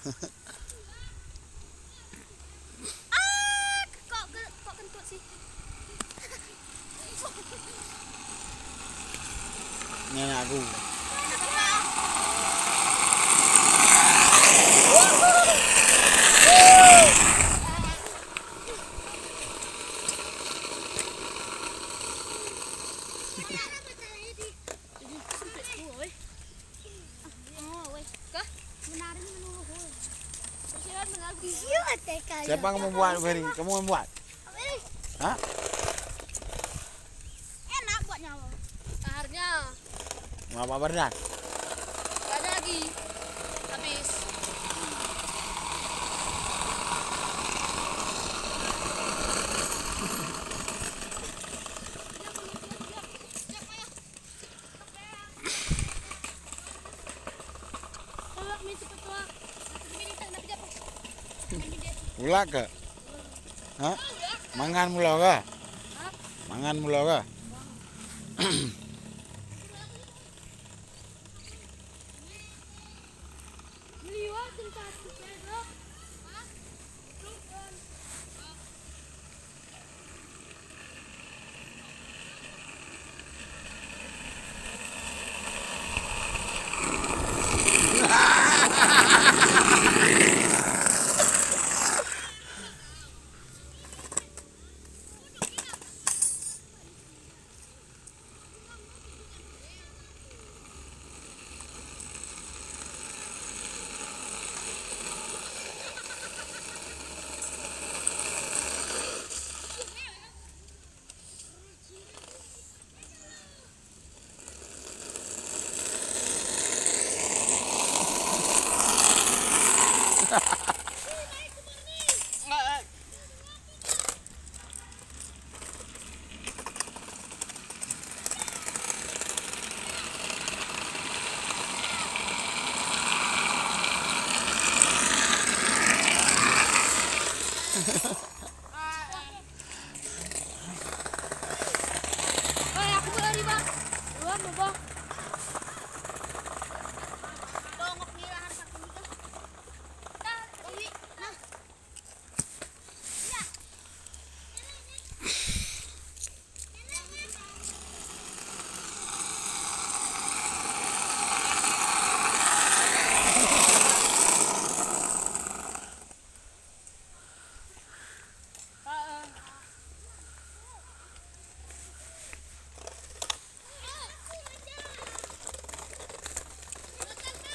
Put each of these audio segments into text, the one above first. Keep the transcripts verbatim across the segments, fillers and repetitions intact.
Ah, kok ke-, kok kentut sih? Nyan aku. Siapa yang membuat, Ferry? Kamu yang buat? Hah? Enak buatnya. Aharnya. Mau apa, Bardan? Gak ada lagi. Habis. Ulak ke? Ha? Mangan mulo ke? Mangan mulo ke?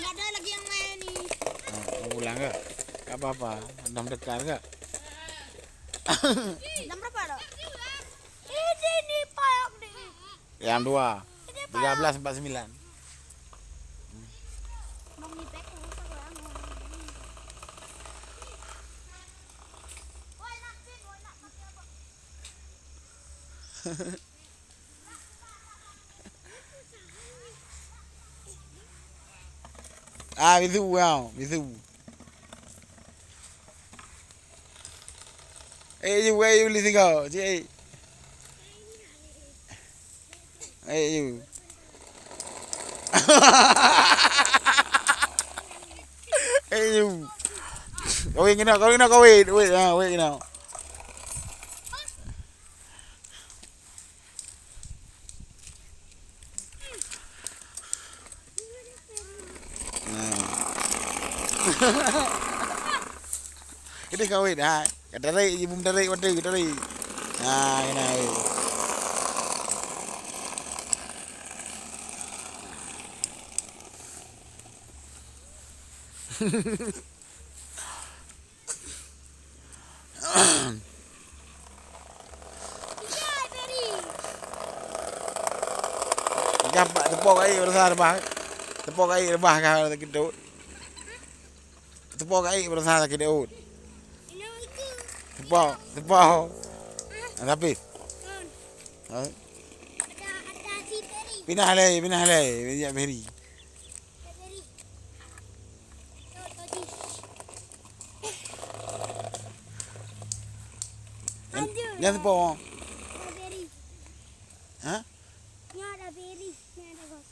Nggak ada lagi yang main nih. Ah, mau pulang ke? Nggak apa-apa, udah mendekat ke? Jam berapa dah? Ini nih, Pak, yang di. Yang dua. Ini, Pak. Tiga belas empat sembilan. Mau ngibek, mau ngibek. Ah, bisu, wow, bisu. Eh, you, where you listening go? Cik, eh. Eh, you. Eh, you. Kawin kena, kawin kena, kawin. Wait, ah, wait kena. Nah. Ini kawin, ha. Tarik, ibu tarik, tarik, tarik. Nah, ini. Gapak teupo kayèe beurasa reubah. Teupo kayèe reubah ka sakét deuôt. Teupo kayèe beurasa sakét deuôt. Teupo, teupo. Ah, tapi. Ha? Pinah lé, pinah lé, jak Ferry. Nyan teupo. Ha? Nyoe ada Ferry, nyoe ada Gos.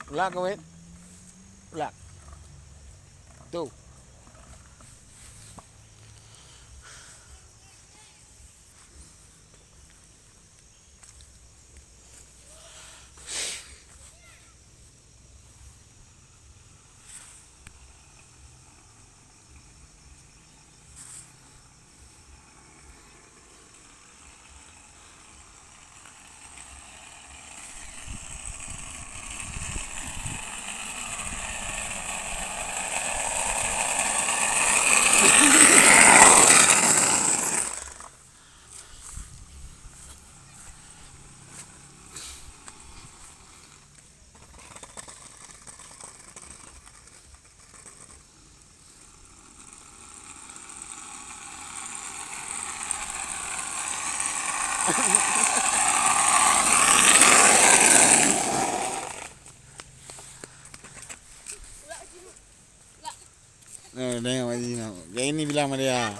Ulak kawét. Ulak. Tu. Eh, tengok kat sini. Kayak ini bilang sama dia.